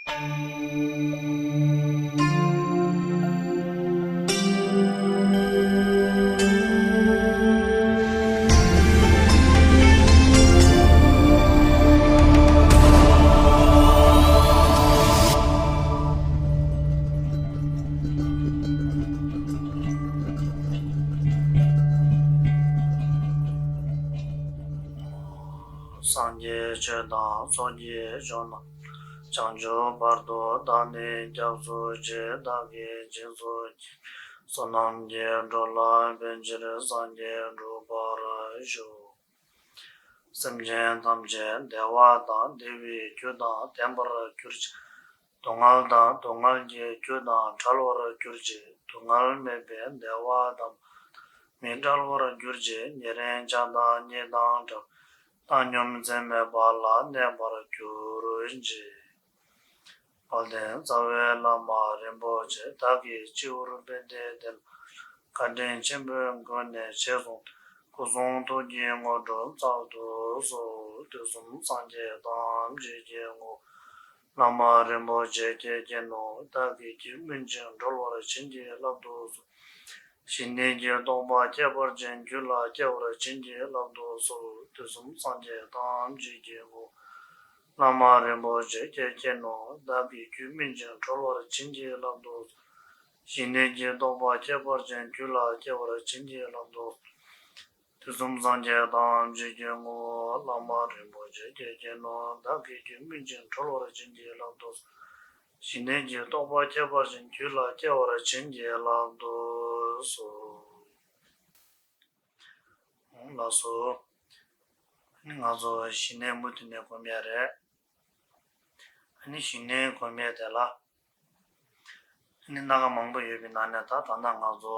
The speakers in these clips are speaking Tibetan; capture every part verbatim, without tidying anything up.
སངས་རྒྱས་ཆོས་དང་ཚོགས་ཀྱི་མཆོག་རྣམས། བྱང་ཆུབ་བར་དུ་བདག་ནི་སྐྱབས་སུ་མཆི། བདག་གིས་སྦྱིན་སོགས་ཀྱི་བསོད་ནམས་ཀྱིས། འགྲོ་ལ་ཕན་ཕྱིར་སངས་རྒྱས་འགྲུབ་པར་ཤོག། སེམས་ཅན་ཐམས་ཅད་བདེ་བ་དང་བདེ་བའི་རྒྱུ་དང་ལྡན་པར་གྱུར་ཅིག། སྡུག་བསྔལ་དང་སྡུག་བསྔལ་གྱི་རྒྱུ་དང་བྲལ་བར་གྱུར་ཅིག། སྡུག་བསྔལ་མེད་པའི་བདེ་བ་དམ་པ་མི་འབྲལ་བར་གྱུར་ཅིག། ཉེ་རིང་ཆགས་སྡང་གཉིས་དང་བྲལ་བའི་བཏང་སྙོམས་ཚད་མེད་པ་ལ་གནས་པར་གྱུར་ཅིག། དཔལ་ལྡན་རྩ་བའི་བླ་མ་རིན་པོ་ཆེ། བདག་གིས་སྤྱི་བོར་པད་ཟླའི་གདན་ལ་བཀའ་དྲིན་ཆེན་པོའི་སྒོ་ནས་ཞལ་གསུངས་ཏེ། སྐུ་གསུང་ཐུགས་ཀྱི་དངོས་གྲུབ་སྩལ་དུ་གསོལ། དུས་གསུམ་སངས་རྒྱས་ཐམས་ཅད་ཀྱི་ངོ་བོ་བླ་མ་རིན་པོ་ཆེ་ཁྱེད་ཀྱིས་ནོ། བདག་གིས་རྒྱུད་སྨིན་ཅིང་གྲོལ་བར་བྱིན་གྱིས་བརླབ་ཏུ་གསོལ། ཞི་གནས་ཀྱི་རྟོགས་པ་ཁྱད་པར་ཅན་རྒྱུད་ལ་སྐྱེ་བར་བྱིན་གྱིས་བརླབ་ཏུ་གསོལ། དུས་གསུམ་སངས་རྒྱས་ཐམས་ཅད་ཀྱི་ངོ་བོ་བླ་མ་རིན་པོ་ཆེ་ཁྱེད་ཀྱིས་ནོ། བདག་གིས་རྒྱུད་སྨིན་ཅིང་གྲོལ་བར་བྱིན་གྱིས་བརླབ་ཏུ་གསོལ། ཞི་གནས་ཀྱི་རྟོགས་པ་ཁྱད་པར་ཅན་རྒྱུད་ལ་སྐྱེ་བར་བྱིན་གྱིས་བརླབ་ཏུ་གསོལ། དུས་གསུམ་སངས་རྒྱས་ཐམས་ཅད་ཀྱི་ངོ་བོ་བླ་མ་རིན་པོ་ཆེ་ཁྱེད་ཀྱིས་ནོ། བདག་གིས་རྒྱུད་སྨིན་ཅིང་གྲོལ་བར་བྱིན་གྱིས་བརླབ་ཏུ་གསོལ། ཞི་གནས་ཀྱི་རྟོགས་པ་ཁྱད་པར་ཅན་རྒྱུད་ལ་སྐྱེ་བར་བྱིན་གྱིས་བརླབ་ཏུ་གསོལ། ལགས་སོ། ང་ཚོ་ཞི་གནས་མུ་མཐུད་ནས་སྒོམ་ཡ་རེད། ཨ་ནི་ཞི་གནས་སྒོམ་ཡས་དེ་ལ། ཨ་ནི་སྣ་ཁ་མང་པོ་ཡོད་པའི་ནང་ནས་ད་ད་ལྟ་ང་ཚོ་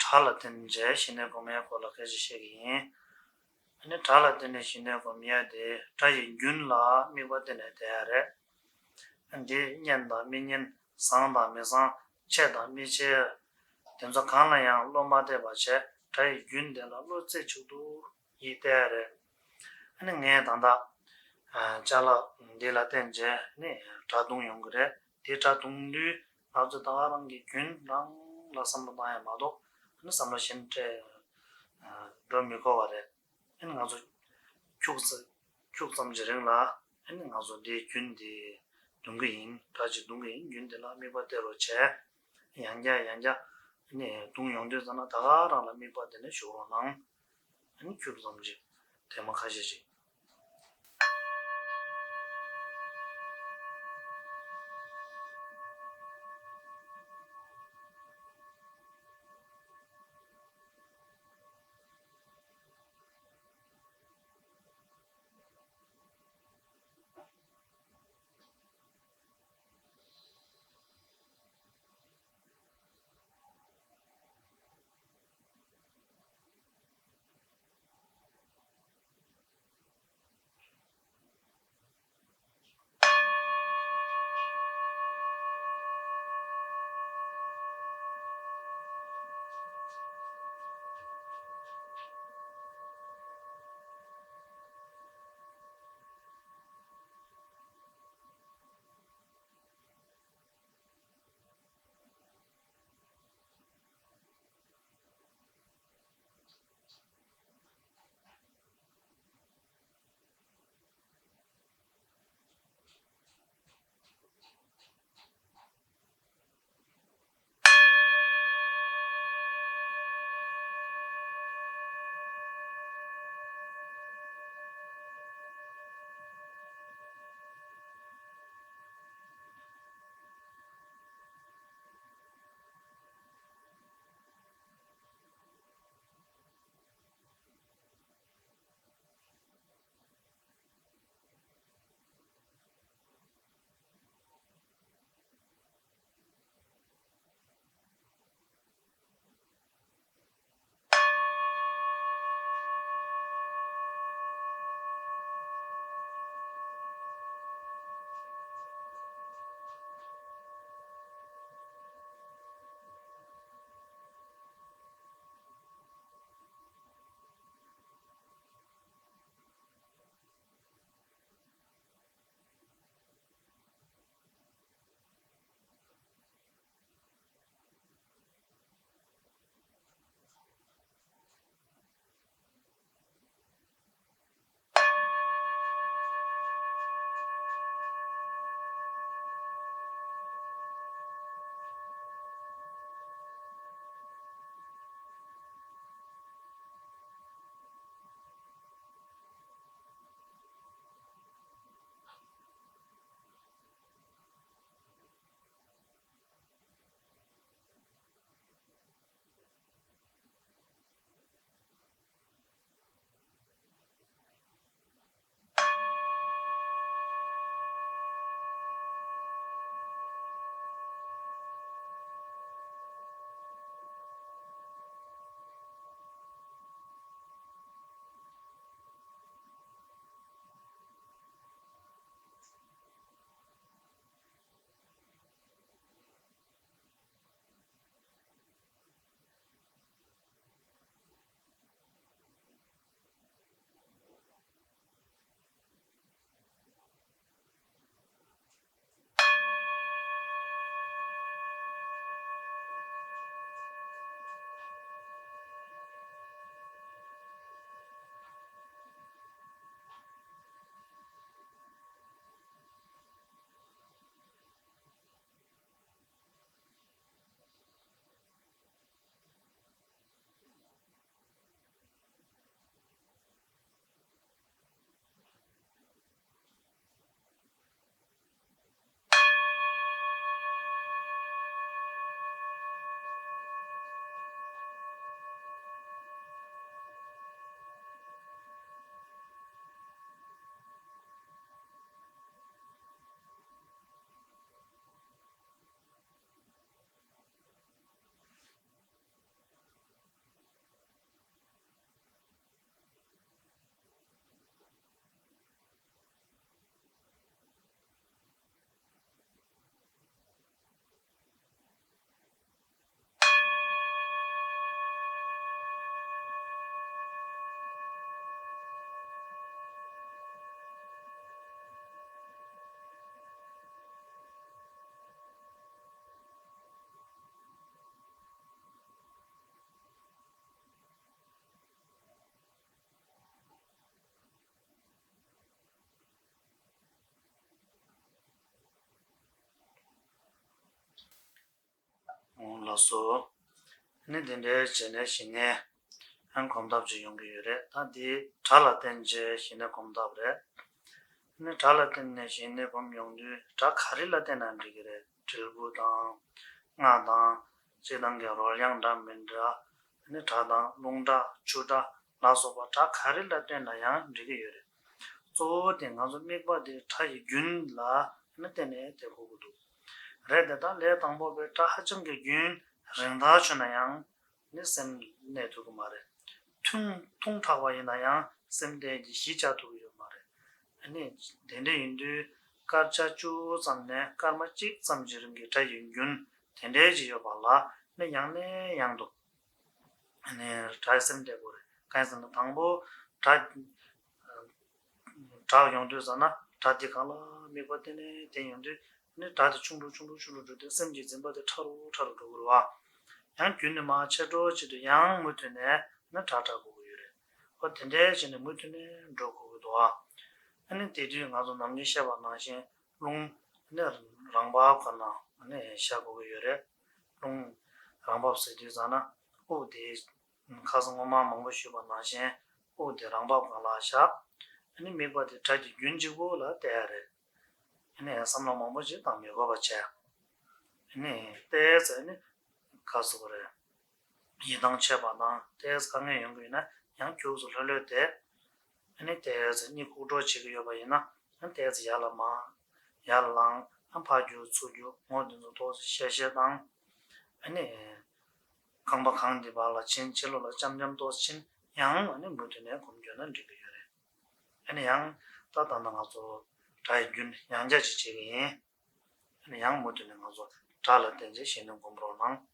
སྒྲ་ལ་བརྟེན་བྱས་ཞི་གནས་སྒོམ་ཡས་སྐོར་ལ་སྐད་ཆ་བཤད་ཀྱི་ཡིན། ཨ་ནི་སྒྲ་ལ་བརྟེན་ནས་ཞི་གནས་སྒོམ་ཡས་དེ་སྒྲ་ཡི་རྒྱུན་ལ་དམིགས་པ་གཏད་ནས་བསྡད་ཡ་རེད། ཨ་འདི་སྙན་དང་མི་སྙན་བཟང་དང་མི་བཟང་ཆེ་དང་མི་ཆེ། དེ་ཚོ་གང་ལ་ཡང་བློ་མ་གཏད་པ་བྱས་སྒྲ་ཡི་རྒྱུན་དེ་ལ་བློ་རྩེ་གཅིག་ཏུ་ཡིས་བལྟས་རེད། ཨ་ནི་ངས་ད་ལྟ་ཨ་ཅ་ལག་འདི་ལ་བརྟེན་བྱས་ནི་སྒྲ་རྡུང་ཡོང་གི་རེད། དེ་སྒྲ་རྡུང་དུས་ང་ཚོས་ད་ག་རང་གི་རྒྱུན་རང་ལ་བསམ་བློ་བཏང་ཡ་མ་གཏོགས་ཨ་ནི་བསམ་བློ་གཞན་སྤྲད་ཨ་འགྲོ་མི་དགོས་པ་རེད། ཨ་ནི་ང་ཚོ་ཁྱུག་ཙམ་ཁྱུག་ཙམ་གྱི་རིང་ལ་ཨ་ནི་ང་ཚོ་འདིའི་རྒྱུན་འདི་རྡུང་གི་ཡིན། སྒྲ་ཅིག་རྡུང་གི་ཡིན། རྒྱུན་འདི་ལ་དམིགས་པ་གཏད་རོགས་བྱས། ཡང་བསྐྱར་ཡང་བསྐྱར་ཨ་ནི་རྡུང་ཡོང་དུས་ཙམ་ན་ད་ག་རང་ལ་དམིགས་པ་གཏད་ནས་བཞུགས་རོགས་གནང་། ཨ་ནི་ཁྱུག་ཙམ་ཅིག་ཐེངས་མ་ཁ་ཤས་ཅིག་ལགས་སོ། ནི་དེ་འདྲའི་བྱས་ནས་ཞི་གནས་ཨང་གོམ་སྟབས་ཅིག་ཡོང་གི་ཡོད་རེད། ད་འདི་སྒྲ་ལ་བརྟེན་བྱས་ཞི་གནས་གོམ་སྟབས་རེད། ནི་སྒྲ་ལ་བརྟེན་ནས་ཞི་གནས་གོམ་ཡོང་དུས་སྒྲ་ག་རེ་ལ་བརྟེན་ན་འགྲིག་གི་རེད། དྲིལ་བུ་དང་། རྔ་དང་། སྤྱིར་བཏང་གི་རོལ་དབྱངས་འདྲ་མི་འདྲ། ནི་སྒྲ་དང་རླུང་སྒྲ་ཆུ་སྒྲ་ལ་སོགས་པ་སྒྲ་ག་རེ་ལ་བརྟེན་ན་ཡང་འགྲིག་གི་ཡོད་རེད། གཙོ་བོ་དེ་ང་ཚོ་དམིགས་པ་དེ་སྒྲ་ཡི་རྒྱུན་ལ་ནི་བརྟེན་ནས་དེ་གོ་གི་འདུག་རེད་དེ། ད་ལས་དང་པོ་པའི་སྒྲ་ཧ་ཅང་གི་རྒྱུན་རིང་ཐག་ཆོད་ན་ཡང་ནི་སེམས་གནས་ཐུབ་ཀྱི་མ་རེད། ཐུང་ཐུང་དྲགས་པ་ཡིན་ན་ཡང་སེམས་གཏད་ཀྱི་གཞི་བཅའ་ཐུབ་ཀྱི་ཡོད་མ་རེད། ཨ་ནི་དེ་འདྲ་ཡིན་དུས་སྐར་ཆ་བཅུ་ཙམ་ནས་སྐར་མ་གཅིག་ཙམ་གྱི་རིང་གི་སྒྲ་ཡི་རྒྱུན་དེ་འདྲའི་ཅིག་ཡོད་པ་ལ་ནི་ཡང་ནས་ཡང་དུ་ནི་སྒྲ་ཡི་སེམས་གཏད་དགོས་རེད། གང་ཡིན་ཟེར་ན་དང་པོ་སྒྲ་སྒྲ་ཡོང་དུས་ཙམ་ན་སྒྲ་དེ་གང་ལ་དམིགས་པ་གཏད་ནས་དེ་ཡོང་དུས་ནི་སྒྲ་དེ་ཆུང་རུ་ཆུང་རུ་ཆུང་རུ་འགྲོ་དུས་སེམས་ཀྱི་འཛིན་པ་དེ་ཕྲ་རུ་ཕྲ་རུ་འགྲོ་གི་རེད་བ། ཡང་རྒྱུན་ནས་མར་ཆད་འགྲོ་བྱེད་དུས་ཡང་མུ་མཐུད་ནས་ནི་སྒྲ་བསྒྲག་དགོས་ཀྱི་ཡོད་རེད། ཨོ་དེ་འདྲའི་བྱས་ནས་མུ་མཐུད་ནས་འགྲོ་དགོས་ཀྱི་འདུག་ཨ། ཨ་ནི་དེ་དུས་ང་ཚོ་ནམ་རྒྱུན་བཤད་པ་ནང་བཞིན་རླུང་ནི་རང་བབས་སྒང་ལ་ནི་བཞག་དགོས་ཀྱི་ཡོད་རེད། རླུང་རང་བབས་ཟེར་དུས་ཙམ་ན་དབུགས་དེ་ཁ་སང་སྔོན་མ་མང་པོ་ཞུས་པ་ནང་བཞིན་དབུགས་དེ་རང་བབས་སྒང་ལ་བཞག་ཨ་ནི་དམིགས་པ་དེ་སྒྲ་གི་རྒྱུན་གཅིག་པོ་ལ་གཏད་ཡ་རེད། ཨ་ནི་བསམ་བློ་མང་པོ་ཞིག་བཏང་མི་དགོས་པ་བྱས། ཨ་ནི་ཏོག་ཙམ་ཨ་ནི་ག་ཟེར་དགོས་རེད། ཡིད་ཐང་ཆད་པ་དང་ཏོག་ཙམ་དཀའ་ངལ་ཡོང་གི་ཡོད་ན་ཡང་ཁྱུག་ཙམ་ལྷོད་ལྷོད་བསྡད། ཨ་ནི་ཏོག་ཙམ་གཉིད་ཁུག་འགྲོ་བྱེད་ཀྱི་ཡོད་པ་ཡིན་ན་ཨ་ནི་ཏོག་ཙམ་ཡར་ལ་མར། ཡར་ལངས་ཨ་ཕར་རྒྱུག་ཚུར་རྒྱུག་ངོ་དེ་ཚོ་ཏོག་ཙམ་བཤལ་བཤལ་བཏང་། ཨ་ནི་རྐང་པ་གང་དེ་བར་ལ་ཕྱིན་ཕྱི་ལོགས་ལ་འཆམ་འཆམ་ཏོག་ཙམ་ཕྱིན་ཡང་ཨ་ནི་མུ་མཐུད་ནས་སྒོམ་རྒྱུ་ན་འགྲིག་གི་ཡོད་རེད། ཨ་ནི་ཡང་ད་ད་ལྟ་ང་ཚོ་སྒྲ་ཡི་རྒྱུན་ཡང་བསྐྱར་ཅིག་བྱེད་ཀྱི་ཡིན། ཨ་ནི་ཡང་མུ་མཐུད་ནས་ང་ཚོ་སྒྲ་ལ་བརྟེན་བྱས་ཞི་གནས་སྒོམ་རོགས་གནང་།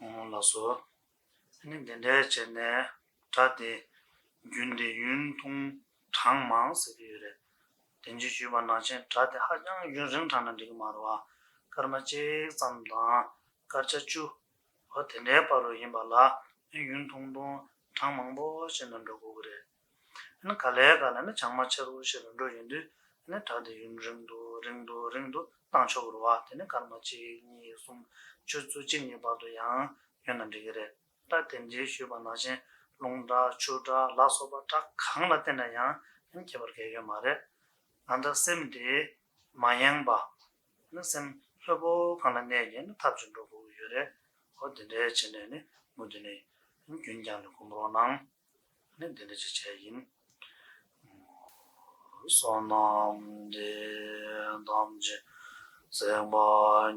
ལགས་སོ། ཨ་ནི་འདི་འདྲའི་བྱས་ནས་སྒྲ་དེ་རྒྱུན་ལྡན་ཡུན་ཐུང་གྲངས་མང་ཟེར་གྱི་ཡོད་རེད། དེ་བཞིན་ཞུས་པ་ནང་བཞིན་སྒྲ་དེ་ཧ་ཅང་ཡུན་རིང་དྲགས་ན་འགྲིག་གི་མ་རེད་བ། སྐར་མ་གཅིག་ཙམ་དང་སྐར་ཆ་བཅུ། འོ་དེ་འདྲའི་བར་དུ་ཡིན་པ་ལ་ཡུན་ཐུང་ཐུང་གྲངས་མང་པོ་བྱས་ནས་འགྲོ་དགོས་ཀྱི་རེད། ཨ་ནི་ག་ལེ་ག་ལེ་ནི་བྱང་མ་ཆེ་རུ་ཞིག་ལ་འགྲོ་ཡོང་དུས་ཨ་ནི་སྒྲ་དེ་ཡུན་རིང་དུ་རིང་དུ་རིང་དུ་བཏང་ཆོག་གི་རེད་བ། དེ་ནི་སྐར་མ་གཅིག་གཉིས་གསུམ་ཆུ་ཚོད་གཅིག་གཉིས་བར་དུ་ཡང་ཡོད་ན་འགྲིག་གི་རེད། ད་དེ་འདྲའི་ཞུས་པ་ནང་བཞིན་རླུང་སྒྲ་ཆུ་སྒྲ་ལ་སོགས་པ་སྒྲ་གང་ལ་བརྟེན་ན་ཡང་ཨ་ནི་ཁྱད་པར་གང་ཡང་ཡོད་མ་རེད། ད་ལྟ་སེམས་དེ་མ་ཡེངས་པ། ནི་སེམས་ལྷོད་པོ་གང་ལ་གནས་ཀྱི་ནི་ཐབས་ཀྱིས་འགྲོ་དགོས་ཀྱི་ཡོད་རེད། འོ་དེ་འདྲའི་བྱས་ནས་ནི་མུ་མཐུད་ནས་རྒྱུན་བསྐྱངས་ནས་སྒོམ་རོགས་གནང་། ནི་འདི་འདྲ་ཅིག་བྱས་ཡིན། བསོད་ནམས་འདི་ཡིས་ཐམས་ཅད་གཟིགས་པ་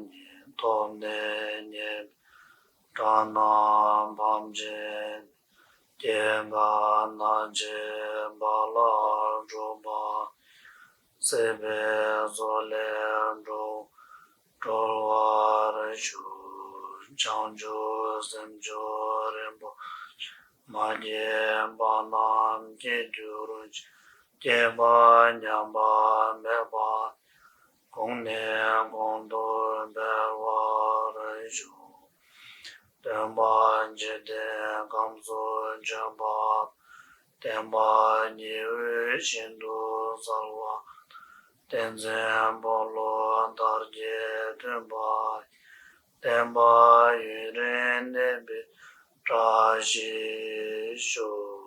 ཉིད། ཐོབ་ནས་ཉེས་པའི་དགྲ་རྣམས་ཕམ་བྱས་ནས། སྐྱེ་རྒ་ན་འཆིའི་རྦ་རླབས་འཁྲུགས་པ། སྲིད་པའི་མཚོ་ལས་འགྲོ་སྒྲོལ་བར་ཤོག། བྱང་ཆུབ་སེམས་མཆོག་རིན་པོ་ཆེ། མ་སྐྱེས་པ་རྣམས་སྐྱེ་གྱུར་ཅིག། སྐྱེས་པ་ཉམས་པ་མེད་པ། གོང་ནས་གོང་དུ་འཕེལ་བར་ཤོག། སྟོན་པ་འཇིག་རྟེན་ཁམས་སུ་བྱོན་པ། བསྟན་པ་ཉི་འོད་བཞིན་དུ་གསལ་བ། བསྟན་འཛིན་འཁོར་ལོ་བདག་གིས་མཐུན་པ། བསྟན་པ་ཡུན་རིང་གནས་པའི་བཀྲ་ཤིས་ཤོག།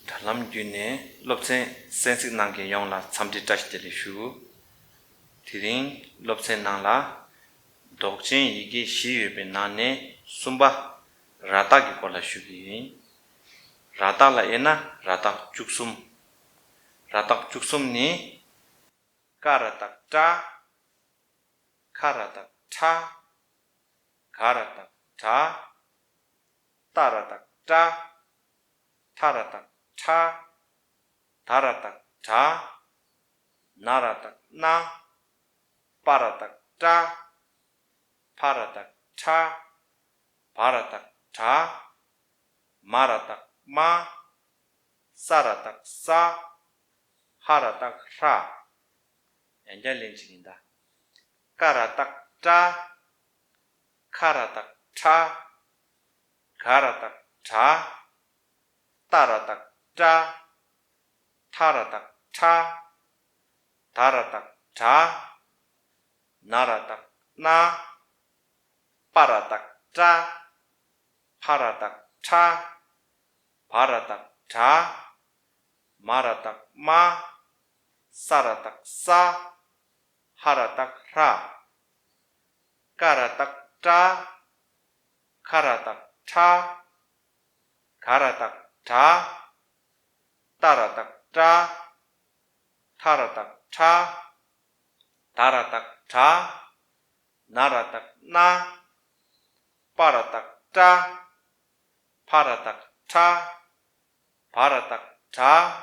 དྲ་ལམ་བརྒྱུད་ནས་སློབ་ཚན་གསན་གཟིགས་གནང་མཁན་ཡོངས་ལ་འཚམས་འདྲི་བཀྲ་ཤིས་བདེ་ལེགས་ཞུ། དེ་རིང་སློབ་ཚན་ནང་ལ་འདོགས་ཅན་ཡི་གེ་བཞི་ཡོད་པའི་ནང་ནས་གསུམ་པ་ར་བཏགས་ཀྱི་སྐོར་ལ་ཞུ་གི་ཡིན། ར་བཏགས་ལ་དབྱེ་ན་ར་བཏགས་བཅུ་གསུམ། ར་བཏགས་བཅུ་གསུམ་ནི། ཀ་ར་བཏགས་ཀྲ། ཁ་ར་བཏགས་ཁྲ། ག་ར་བཏགས་གྲ། ཏ་ར་བཏགས་ཏྲ། ཐ་ར་བཏགས་ཐྲ། ད་ར་བཏགས་དྲ། ན་ར་བཏགས་ནྲ། པ་ར་བཏགས་པྲ། ཕ་ར་བཏགས་ཕྲ། བ་ར་བཏགས་བྲ། མ་ར་བཏགས་མྲ། ས་ར་བཏགས་སྲ། ཧ་ར་བཏགས་ཧྲ། ཡང་བསྐྱར་ལན་གཅིག་ཡིན་ད། ཀ་ར་བཏགས་ཀྲ། ཁ་ར་བཏགས་ཁྲ། ག་ར་བཏགས་གྲ། ཏ་ར་བཏགས་ཏྲ། ཐ་ར་བཏགས་ཐྲ། ད་ར་བཏགས་དྲ། ན་ར་བཏགས་ནྲ། པ་ར་བཏགས་པྲ། ཕ་ར་བཏགས་ཕྲ། བ་ར་བཏགས་བྲ། མ་ར་བཏགས་མྲ། ས་ར་བཏགས་སྲ། ཧ་ར་བཏགས་ཧྲ། ཀ་ར་བཏགས་ཀྲ། ཁ་ར་བཏགས་ཁྲ། ག་ར་བཏགས་གྲ། ཏ་ར་བཏགས་ཏྲ། ཐ་ར་བཏགས་ཐྲ། ད་ར་བཏགས་དྲ། ན་ར་བཏགས་ནྲ། པ་ར་བཏགས་པྲ། ཕ་ར་བཏགས་ཕྲ། བ་ར་བཏགས་བྲ།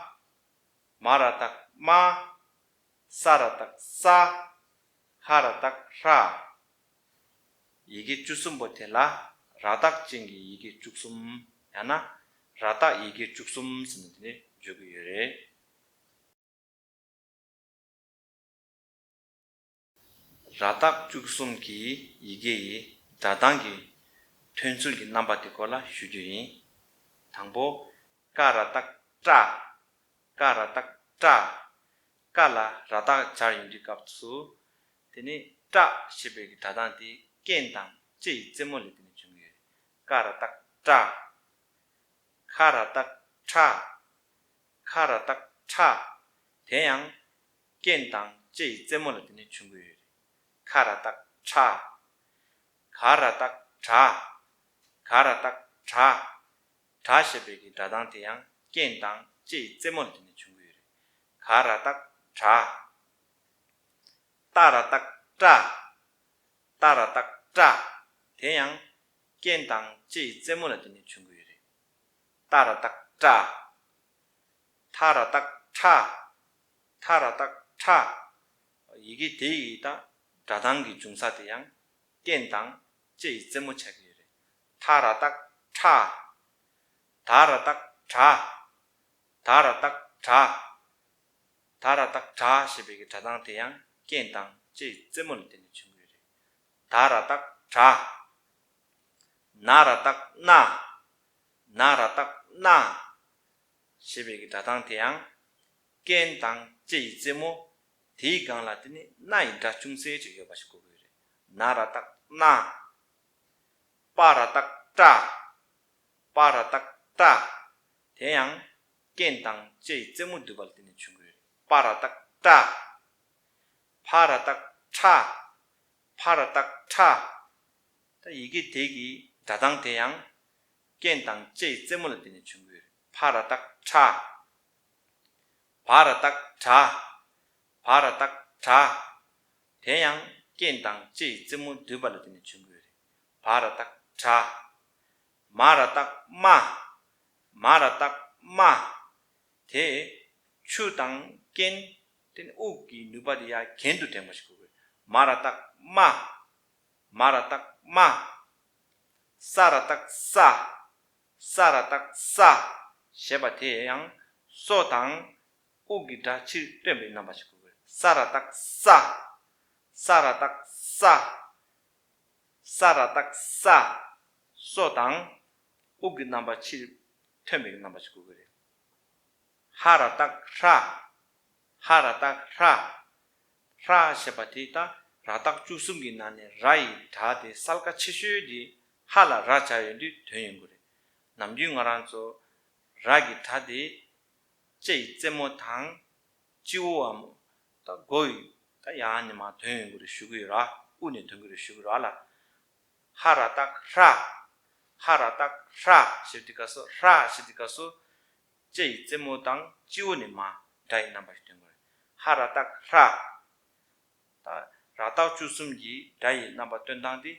མ་ར་བཏགས་མྲ། ས་ར་བཏགས་སྲ། ཧ་ར་བཏགས་ཧྲ། ཡི་གེ་བཅུ་གསུམ་པོ་དེ་ལ་ར་བཏགས་ཅན་གྱི་ཡི་གེ་བཅུ་གསུམ། ཡང་ན་ར་བཏགས་ཡི་གེ་བཅུ་གསུམ་ཟེར་ནས་དེ་ནས་བརྗོད་ཀྱི་ཡོད་རེད། ར་བཏགས་བཅུ་གསུམ་གྱི་ཡི་གེ་ཡི་སྒྲ་གདངས་ཀྱི་ཐོན་ཚུལ་གྱི་རྣམ་པ་དེ་སྐོར་ལ་ཞུ་རྒྱུ་ཡིན། དང་པོ། ཀ་ར་བཏགས་ཀྲ། ཀ་ར་བཏགས་ཀྲ། ཀ་ལ་ར་བཏགས་སྦྱར་ཡོང་དུས་སྐབས་སུ། དེ་ནི་ཀྲ་ཞེས་པའི་གི་སྒྲ་གདངས་དེ་རྐན་དང་ལྕེ་ཡི་རྩེ་མོ་ལ་དེ་ནི་བྱུང་གི་ཡོད་རེད། ཀ་ར་བཏགས་ཀྲ། ཁ་ར་བཏགས་ཁྲ། ཁ་ར་བཏགས་ཁྲ། དེ་ཡང་རྐན་དང་ལྕེ་ཡི་རྩེ་མོ་ལ་དེ་ནི་བྱུང་གི་ཡོད་རེད། ཁ་ར་བཏགས་ཁྲ། ག་ར་བཏགས་གྲ། ག་ར་བཏགས་གྲ། གྲ་ཞེས་པའི་གི་སྒྲ་གདངས་དེ་ཡང་རྐན་དང་ལྕེ་ཡི་རྩེ་མོ་ལ་དེ་ནི་བྱུང་གི་ཡོད་རེད། ག་ར་བཏགས་གྲ། ཏ་ར་བཏགས་ཏྲ། ཏ་ར་བཏགས་ཏྲ། དེ་ཡང་རྐན་དང་ལྕེ་ཡི་རྩེ་མོ་ལ་དེ་ནི་བྱུང་གི་ཡོད་རེད། ཏ་ར་བཏགས་ཏྲ། ཐ་ར་བཏགས་ཐྲ། ཐ་ར་བཏགས་ཐྲ། ཡི་གེ་དེ་ཡི་ད་སྒྲ་གདངས་ཀྱི་འབྱུང་ས་དེ་ཡང་རྐན་དང་ལྕེ་ཡི་རྩེ་མོ་ཆགས་ཀྱི་ཡོད་རེད། ཐ་ར་བཏགས་ཁྲ། ད་ར་བཏགས་དྲ། ད་ར་བཏགས་དྲ། ད་ར་བཏགས་དྲ་ཞེས་པའི་གི་སྒྲ་གདངས་དེ་ཡང་རྐན་དང་ལྕེ་ཡི་རྩེ་མོ་ལ་བརྟེན་ནས་བྱུང་གི་ཡོད་རེད། ད་ར་བཏགས་དྲ། ན་ར་བཏགས་ན། ན་ར་བཏགས་ན། ཞེས་པའི་གི་སྒྲ་གདངས་དེ་ཡང་རྐན་དང་ལྕེ་ཡི་རྩེ་མོ་དེའི་སྒང་ལ་དེ་ནི་ན་ཡི་སྒྲ་ཅུང་ཟད་ཅིག་ཡོད་པ་ཞིག་གོ་དགོས་རེད། ན་ར་བཏགས་ན། པ་ར་བཏགས་པྲ། པ་ར་བཏགས་པྲ། དེ་ཡང་རྐན་དང་ལྕེ་ཡི་རྩེ་མོ་འདུས་པ་ལ་བརྟེན་ནས་བྱུང་གི་རེད། པ་ར་བཏགས་པྲ། ཕ་ར་བཏགས་ཕྲ། ཕ་ར་བཏགས་ཕྲ། ད་ཡི་གེ་དེ་གི་སྒྲ་གདངས་དེ་ཡང་རྐན་དང་ལྕེ་ཡི་རྩེ་མོ་ལ་བརྟེན་ནས་བྱུང་གི་ཡོད་རེད། ཕ་ར་བཏགས་ཕྲ། བ་ར་བཏགས་བྲ། བ་ར་བཏགས་བྲ། དེ་ཡང་རྐན་དང་ལྕེ་ཡི་རྩེ་མོ་འདུས་པ་ལ་བརྟེན་ནས་བྱུང་གི་ཡོད་རེད། བ་ར་བཏགས་བྲ། མ་ར་བཏགས་མ། མ་ར་བཏགས་མ། དེ་ཆུ་དང་རྐན་དེ་ནི་དབུགས་ཀྱི་ནུས་པ་དེ་ཡར་གྱེན་དུ་འདྲེན་པ་ཞིག་དགོས་ཀྱི་རེད། མ་ར་བཏགས་མ། མ་ར་བཏགས་མ། ས་ར་བཏགས་ས། ས་ར་བཏགས་ས། ཞེས་པ་དེ་ཡང་སོ་དང་དབུགས་ཀྱི་སྒྲ་ཕྱིར་སྟོན་པའི་རྣམ་པ་ཞིག་དགོས་ཀྱི་རེད། ས་ར་བཏགས་ས། ས་ར་བཏགས་ས། ས་ར་བཏགས་ས། སོ་དང་དབུགས་ཀྱི་རྣམ་པ་ཕྱིར་ཐོན་པའི་རྣམ་པ་ཞིག་དགོས་ཀྱི་རེད། ཧ་ར་བཏགས་ཧྲ། ཧ་ར་བཏགས་ཧྲ། ཧྲ་ཞེས་པ་དེ་ད་ར་བཏགས་བཅུ་གསུམ་གྱི་ནང་ནས་ར་ཡི་སྒྲ་དེ་གསལ་ཁ་ཆེ་ཤོས་དེ་ཧ་ལ་ར་སྦྱར་ཡོང་དུས་ཐོན་ཡོང་གི་རེད། ནམ་རྒྱུན་ང་རང་ཚོ་ར་གི་སྒྲ་དེ་ལྕེ་ཡི་རྩེ་མོ་དང་སྤྱི་བོའམ་ད་མགོ་ཡི་ད་ཡང་ནས་མར་ཐོན་ཡོང་གི་རེད་ཞུ་གི་ཡོད་ར། དབུ་ནས་ཐོན་གི་རེད་ཞུ་གི་ར་ལ། ཧ་ར་བཏགས་ཧྲ། ཧ་ར་བཏགས་ཧྲ་ཞེས་དེ་ག་སོ། ཧྲ་ཞེས་དེ་ག་སོ། ལྕེ་ཡི་རྩེ་མོ་དང་སྤྱི་བོ་ནས་མར་སྒྲ་ཡི་རྣམ་པ་ཞིག་སྟོན་དགོས་རེད། ཧ་ར་བཏགས་ཧྲ། ད་ར་བཏགས་བཅུ་གསུམ་གྱི་སྒྲ་ཡི་རྣམ་པ་སྟོན་སྟངས་དེ་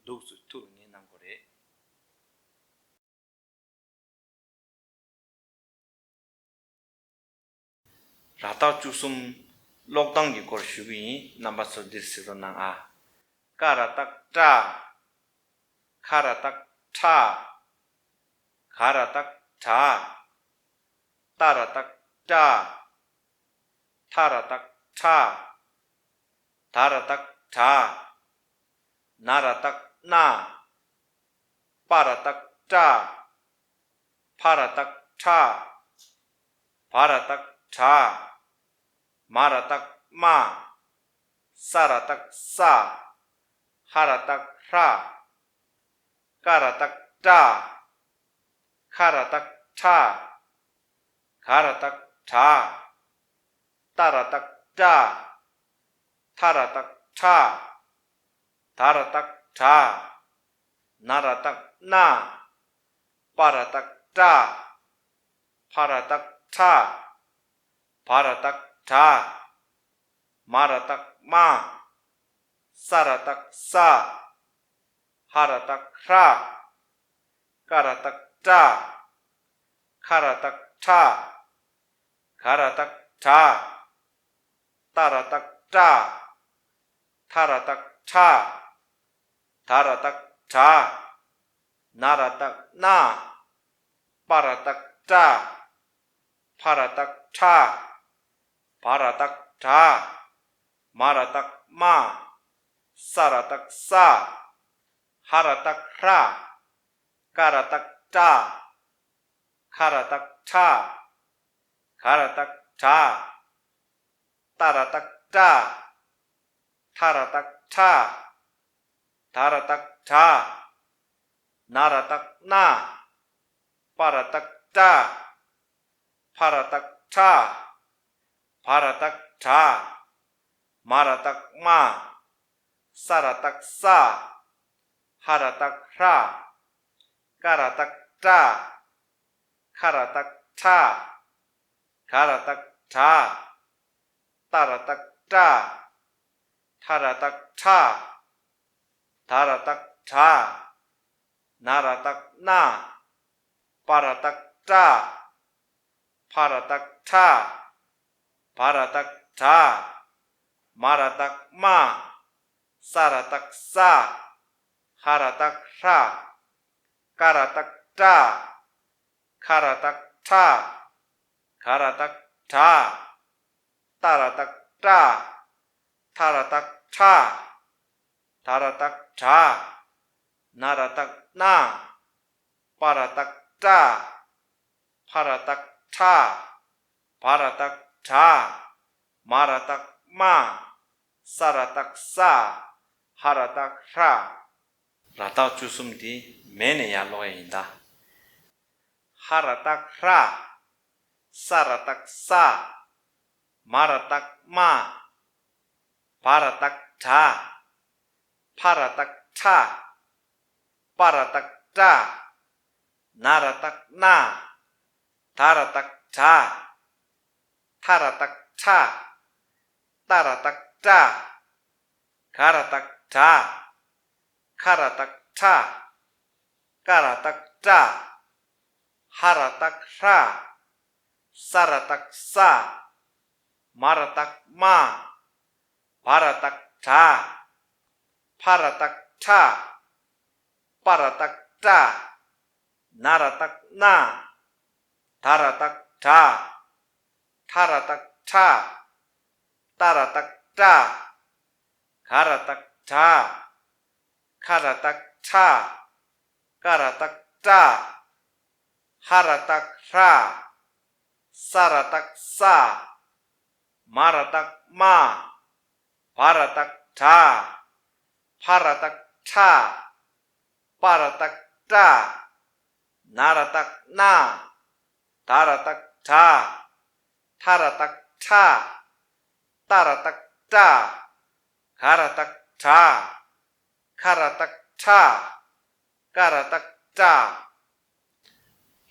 ལུགས་སུ་ཐུགས་ལ་ངེས་གནང་དགོས་རེད། ར་བཏགས་བཅུ་གསུམ་ཀློག་སྟངས་ཀྱི་སྐོར་ཞུ་གི་ཡིན། རྣམ་པ་ཚོ་འདིར་གཟིགས་རོགས་གནང་ཨ། ཀ་ར་བཏགས་ཀྲ། ཁ་ར་བཏགས་ཁྲ། ག་ར་བཏགས་གྲ། ཏ་ར་བཏགས་ཏྲ། ཐ་ར་བཏགས་ཐྲ། ད་ར་བཏགས་དྲ། ན་ར་བཏགས་ནྲ། པ་ར་བཏགས་པྲ། ཕ་ར་བཏགས་ཕྲ། བ་ར་བཏགས་བྲ། མ་ར་བཏགས་མྲ། ས་ར་བཏགས་སྲ། ཧ་ར་བཏགས་ཧྲ། ཀ་ར་བཏགས་ཀྲ། ཁ་ར་བཏགས་ཁྲ། ག་ར་བཏགས་གྲ། ཏ་ར་བཏགས་ཏྲ། ཐ་ར་བཏགས་ཐྲ། ད་ར་བཏགས་དྲ། ན་ར་བཏགས་ནྲ། པ་ར་བཏགས་པྲ། ཕ་ར་བཏགས་ཕྲ། བ་ར་བཏགས་བྲ། མ་ར་བཏགས་མྲ། ས་ར་བཏགས་སྲ། ཧ་ར་བཏགས་ཧྲ། ཀ་ར་བཏགས་ཀྲ། ཁ་ར་བཏགས་ཁྲ། ག་ར་བཏགས་གྲ། ཏ་ར་བཏགས་ཏྲ། ཐ་ར་བཏགས་ཐྲ། ད་ར་བཏགས་དྲ། ན་ར་བཏགས་ནྲ། པ་ར་བཏགས་པྲ། ཕ་ར་བཏགས་ཕྲ། བ་ར་བཏགས་བྲ། མ་ར་བཏགས་མྲ། ས་ར་བཏགས་སྲ། ཧ་ར་བཏགས་ཧྲ། ཀ་ར་བཏགས་ཀྲ། ཁ་ར་བཏགས་ཁྲ། ག་ར་བཏགས་གྲ། ཏ་ར་བཏགས་ཏྲ། ཐ་ར་བཏགས་ཐྲ། ད་ར་བཏགས་དྲ། ན་ར་བཏགས་ནྲ། པ་ར་བཏགས་པྲ། ཕ་ར་བཏགས་ཕྲ། བ་ར་བཏགས་བྲ། མ་ར་བཏགས་མྲ། ས་ར་བཏགས་སྲ། ཧ་ར་བཏགས་ཧྲ། ཀ་ར་བཏགས་ཀྲ། ཁ་ར་བཏགས་ཁྲ། ག་ར་བཏགས་གྲ། ཏ་ར་བཏགས་ཏྲ། ཐ་ར་བཏགས་ཐྲ། ད་ར་བཏགས་དྲ། ན་ར་བཏགས་ནྲ། པ་ར་བཏགས་པྲ། ཕ་ར་བཏགས་ཕྲ། བ་ར་བཏགས་བྲ། མ་ར་བཏགས་མ། ས་ར་བཏགས་ས། ཧ་ར་བཏགས་ཧྲ། ཀ་ར་བཏགས་ཀྲ། ཁ་ར་བཏགས་ཁྲ། ག་ར་བཏགས་གྲ། ཏ་ར་བཏགས་ཏྲ། ཐ་ར་བཏགས་ཐྲ། ད་ར་བཏགས་དྲ། ན་ར་བཏགས་ན། པ་ར་བཏགས་པྲ། ཕ་ར་བཏགས་ཕྲ། བ་ར་བཏགས་བྲ། མ་ར་བཏགས་མ། ས་ར་བཏགས་ས། ཧ་ར་བཏགས་ཧྲ། ར་བཏགས་བཅུ་གསུམ་དེ་མེ་ནས་ཡར་ཀློག་ཡ་ཡིན་ད། ཧ་ར་བཏགས་ཧྲ། ས་ར་བཏགས་ས། མ་ར་བཏགས་མ། བ་ར་བཏགས་བྲ། ཕ་ར་བཏགས་ཕྲ། པ་ར་བཏགས་པྲ། ན་ར་བཏགས་ན། ད་ར་བཏགས་དྲ། ཐ་ར་བཏགས་ཐྲ། ཏ་ར་བཏགས་ཏྲ། ག་ར་བཏགས་གྲ། ཁ་ར་བཏགས་ཁྲ། ཀ་ར་བཏགས་ཀྲ། ཧ་ར་བཏགས་ཧྲ། ས་ར་བཏགས་ས། མ་ར་བཏགས་མ། བ་ར་བཏགས་བྲ། ཕ་ར་བཏགས་ཕྲ། པ་ར་བཏགས་པྲ། ན་ར་བཏགས་ན། ད་ར་བཏགས་དྲ། ཐ་ར་བཏགས་ཐྲ། ཏ་ར་བཏགས་ཏྲ། ག་ར་བཏགས་གྲ། ཁ་ར་བཏགས་ཁྲ། ཀ་ར་བཏགས་ཀྲ། ཧ་ར་བཏགས་ཧྲ། ས་ར་བཏགས་ས། མ་ར་བཏགས་མ། བ་ར་བཏགས་བྲ། ཕ་ར་བཏགས་ཕྲ། པ་ར་བཏགས་པྲ། ན་ར་བཏགས་ན། ད་ར་བཏགས་དྲ། ཐ་ར་བཏགས་ཐྲ། ཏ་ར་བཏགས་ཏྲ། ག་ར་བཏགས་གྲ། ཁ་ར་བཏགས་ཁྲ། ཀ་ར་བཏགས་ཀྲ།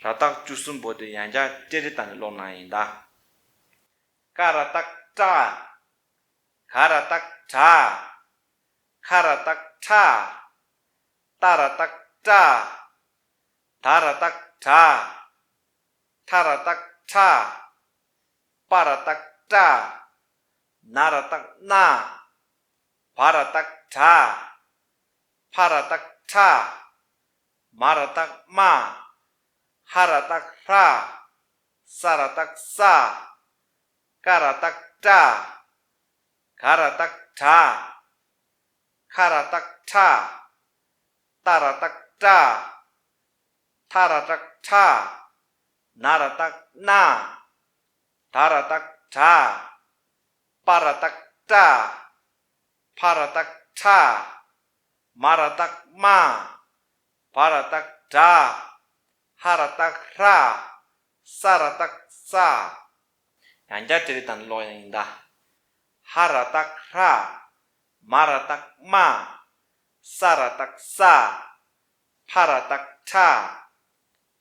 ར་བཏགས་བཅུ་གསུམ་པོ་དེ་ཡང་བསྐྱར་ཏྲེ་རེ་བཏང་ནས་ཀློག་ན་ཡིན་ད། ཀ་ར་བཏགས་ཀྲ། ག་ར་བཏགས་གྲ། ཁ་ར་བཏགས་ཁྲ། ཏ་ར་བཏགས་ཏྲ། ད་ར་བཏགས་དྲ། ཐ་ར་བཏགས་ཐྲ། པ་ར་བཏགས་པྲ། ན་ར་བཏགས་ན། བ་ར་བཏགས་བྲ། ཕ་ར་བཏགས་ཕྲ། མ་ར་བཏགས་མ། ཧ་ར་བཏགས་ཧྲ། ས་ར་བཏགས་ས། ཀ་ར་བཏགས་ཀྲ། ག་ར་བཏགས་གྲ། ཁ་ར་བཏགས་ཁྲ། ཏ་ར་བཏགས་ཏྲ། ཐ་ར་བཏགས་ཐྲ། ན་ར་བཏགས་ན། ད་ར་བཏགས་དྲ། པ་ར་བཏགས་པྲ། ཕ་ར་བཏགས་ཕྲ། མ་ར་བཏགས་མ། བ་ར་བཏགས་བྲ། ཧ་ར་བཏགས་ཧྲ། ས་ར་བཏགས་སྲ། ཡང་བསྐྱར་ཏྲེ་རེ་བཏང་ནས་ཀློག་ཡ་ཡིན་ད། ཧ་ར་བཏགས་ཧྲ། མ་ར་བཏགས་མ། ས་ར་བཏགས་ས། ཕ་ར་བཏགས་ཕྲ།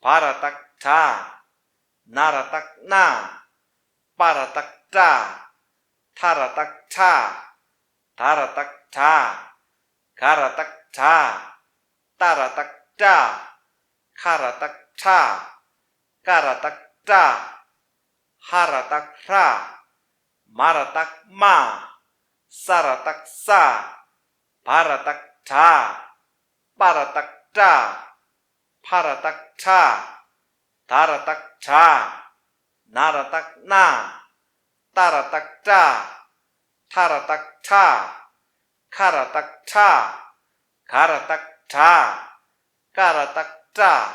བ་ར་བཏགས་བྲ། ན་ར་བཏགས་ན། པ་ར་བཏགས་པྲ། ཐ་ར་བཏགས་ཐྲ། ད་ར་བཏགས་དྲ། ག་ར་བཏགས་གྲ། ཏ་ར་བཏགས་ཏྲ། ཁ་ར་བཏགས་ཁྲ། ཀ་ར་བཏགས་ཀྲ། ཧ་ར་བཏགས་ཧྲ། མ་ར་བཏགས་མ། ས་ར་བཏགས་སྲ། བ་ར་བཏགས་བྲ། པ་ར་བཏགས་པྲ། ཕ་ར་བཏགས་ཕྲ། ད་ར་བཏགས་དྲ། ན་ར་བཏགས་ན། ཏ་ར་བཏགས་ཏྲ། ཐ་ར་བཏགས་ཐྲ། ཁ་ར་བཏགས་ཁྲ། ག་ར་བཏགས་གྲ། ཀ་ར་བཏགས་ཀྲ།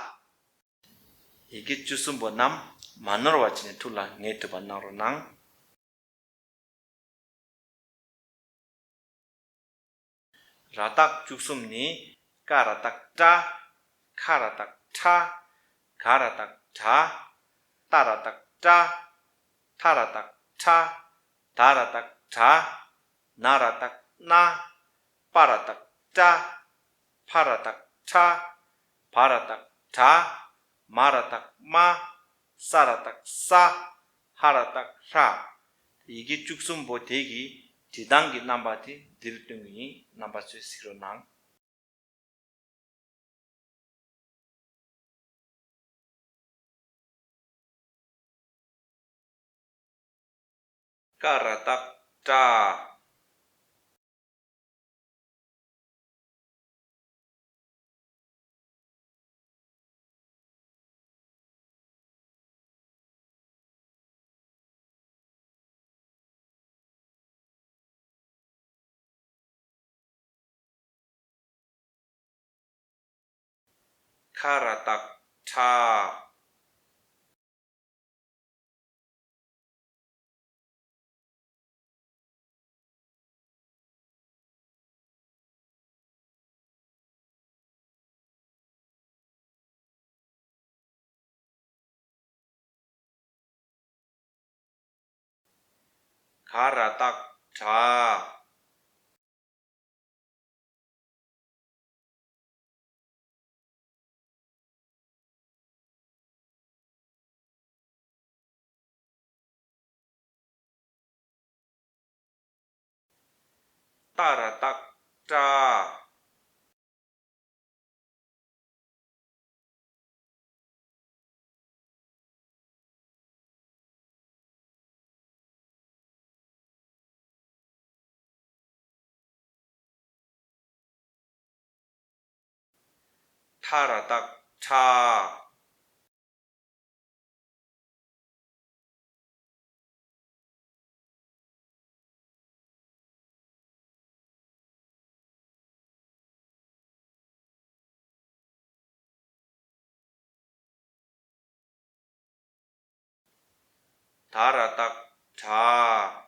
ཡི་གེ་བཅུ་གསུམ་པོ་རྣམས་མ་ནོར་བ་བྱས་ནས་ཐུགས་ལ་ངེས་ཐུབ་པ་གནང་རོགས་གནང་། ར་བཏགས་བཅུ་གསུམ་ནི། ཀ་ར་བཏགས་ཀྲ། ཁ་ར་བཏགས་ཁྲ། ག་ར་བཏགས་གྲ། ཏ་ར་བཏགས་ཏྲ། ཐ་ར་བཏགས་ཐྲ། ད་ར་བཏགས་དྲ། ན་ར་བཏགས་ན། པ་ར་བཏགས་པྲ། ཕ་ར་བཏགས་ཕྲ། བ་ར་བཏགས་བྲ། མ་ར་བཏགས་མ། ས་ར་བཏགས་སྲ། ཧ་ར་བཏགས་ཧྲ། ཡི་གེ་བཅུ་གསུམ་པོ་དེ་གི་བྲིས་སྟངས་ཀྱི་རྣམ་པ་དེ་འདིར་སྟོན་གྱི་ཡིན། རྣམ་པ་ཚོས་གཟིགས་རོགས་གནང་། ཀ་ར་བཏགས་ཀྲ། ཁ་ར་བཏགས་ཁྲ། ག་ར་བཏགས་གྲ། ཏ་ར་བཏགས་ཏྲ། ཐ་ར་བཏགས་ཐྲ། ད་ར་བཏགས་དྲ།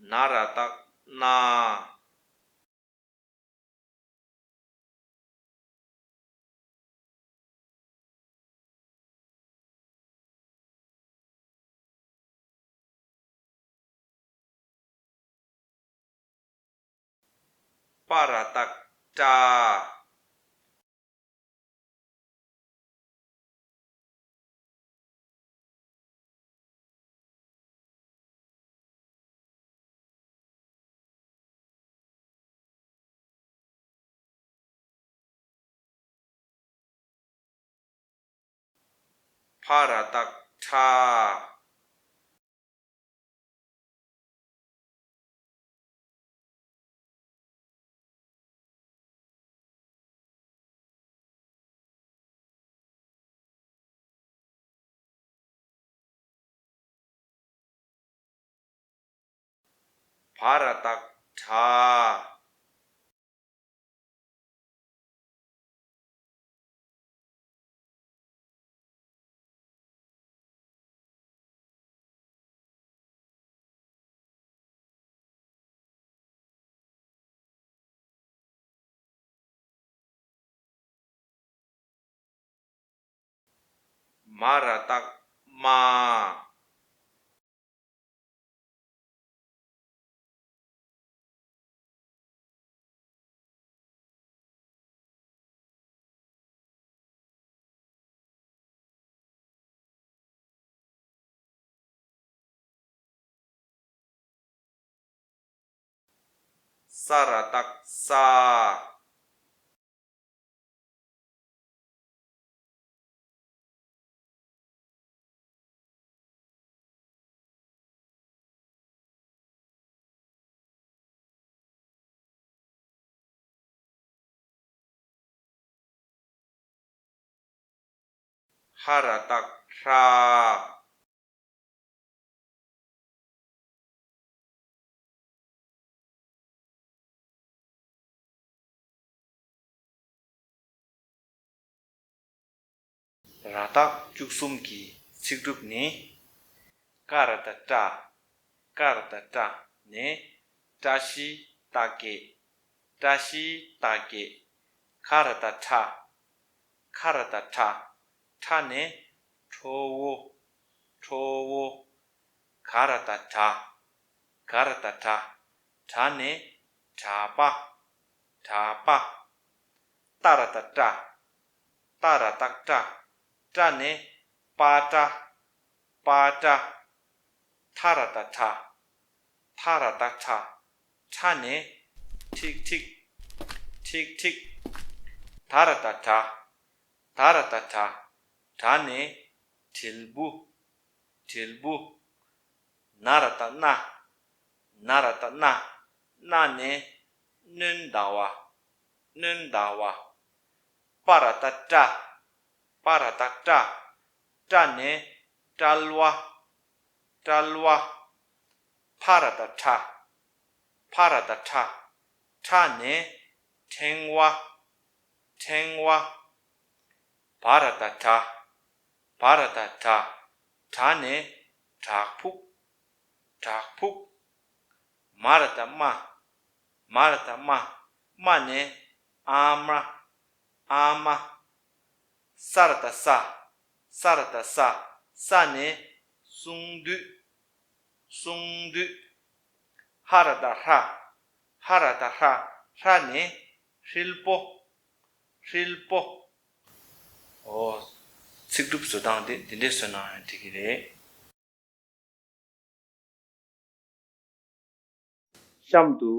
ན་ར་བཏགས་ན། པ་ར་བཏགས་པྲ། ཕ་ར་བཏགས་ཕྲ། བ་ར་བཏགས་བྲ། མ་ར་བཏགས་མྲ། ས་ར་བཏགས་སྲ། ཧ་ར་བཏགས་ཧྲ། ར་བཏགས་བཅུ་གསུམ་གྱི་ཚིག་གྲུབ་ནི། ཀ་ར་བཏགས་ཀྲ། ཀ་ར་བཏགས་ཀྲ་ནས་བཀྲ་ཤིས་རྟགས་བརྒྱད། བཀྲ་ཤིས་རྟགས་བརྒྱད། ཁ་ར་བཏགས་ཁྲ། ཁ་ར་བཏགས་ཁྲ། ཁྲ་ནས་ཁྲོ་བོ། ཁྲོ་བོ། ག་ར་བཏགས་གྲ། ག་ར་བཏགས་གྲ། གྲ་ནས་གྲྭ་པ། གྲྭ་པ། ཏ་ར་བཏགས་ཏྲ། ཏ་ར་བཏགས་ཏྲ། ཏྲ་ནས་པ་ཏྲ། པ་ཏྲ། ཐ་ར་བཏགས་ཐྲ། ཐ་ར་བཏགས་ཐྲ། ཐྲ་ནས་ཁྲིག་ཁྲིག། ཁྲིག་ཁྲིག། ད་ར་བཏགས་དྲ། ད་ར་བཏགས་དྲ། དྲ་ནས་དྲིལ་བུ། དྲིལ་བུ། ན་ར་བཏགས་ན། ན་ར་བཏགས་ན། ན་ནས་སྣོན་ཟླ་བ། སྣོན་ཟླ་བ། པ་ར་བཏགས་པྲ། པ་ར་བཏགས་པྲ། པྲ་ནས་པྲལ་བ། པྲལ་བ། ཕ་ར་བཏགས་ཕྲ། ཕ་ར་བཏགས་ཕྲ། ཕྲ་ནས་ཕྲེང་བ། ཕྲེང་བ། བ་ར་བཏགས་བྲ། བ་ར་བཏགས་བྲ། བྲ་ནས་བྲག་ཕུག། བྲག་ཕུག། མ་ར་བཏགས་མ། མ་ར་བཏགས་མ། མ་ནས་ཨ་མྲ། ཨ་མྲ། ས་ར་བཏགས་སྲ། ས་ར་བཏགས་སྲ། སྲ་ནས་སྲུང་མདུད། སྲུང་མདུད། ཧ་ར་བཏགས་ཧྲ། ཧ་ར་བཏགས་ཧྲ། ཧྲ་ནས་ཧྲིལ་པོ། ཧྲིལ་པོ། ཨོ། ཚིག་གྲུབ་བཟོ་སྟངས་དེ་འདི་འདྲས་བཟོས་ན་ཡང་འགྲིག་གི་རེད། གཤམ་དུ་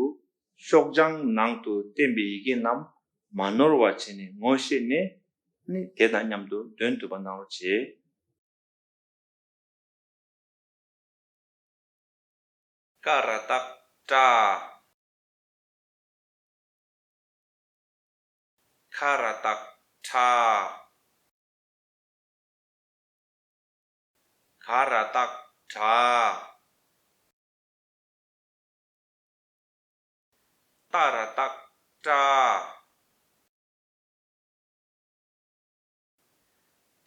ཤོག་བྱང་ནང་དུ་བསྟན་པའི་ཡི་གེ་རྣམས་མ་ནོར་བ་བྱས་ནས་ངོ་ཤེས་ནས་ནི་དེ་དང་མཉམ་དུ་འདོན་ཐུབ་པ་གནང་རོགས་བྱེད། ཀ་ར་བཏགས་ཀྲ། ཁ་ར་བཏགས་ཁྲ། ག་ར་བཏགས་གྲ། ཏ་ར་བཏགས་ཏྲ།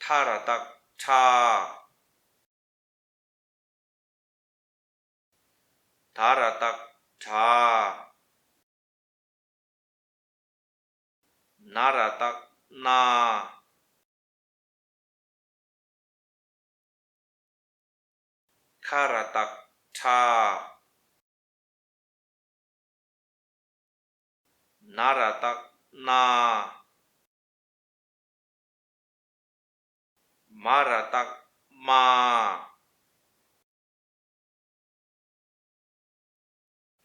ཐ་ར་བཏགས་ཐྲ། ད་ར་བཏགས་དྲ། ན་ར་བཏགས་ནྲ། ཁ་ར་བཏགས་ཁྲ། ན་ར་བཏགས་ནྲ། མ་ར་བཏགས་མྲ།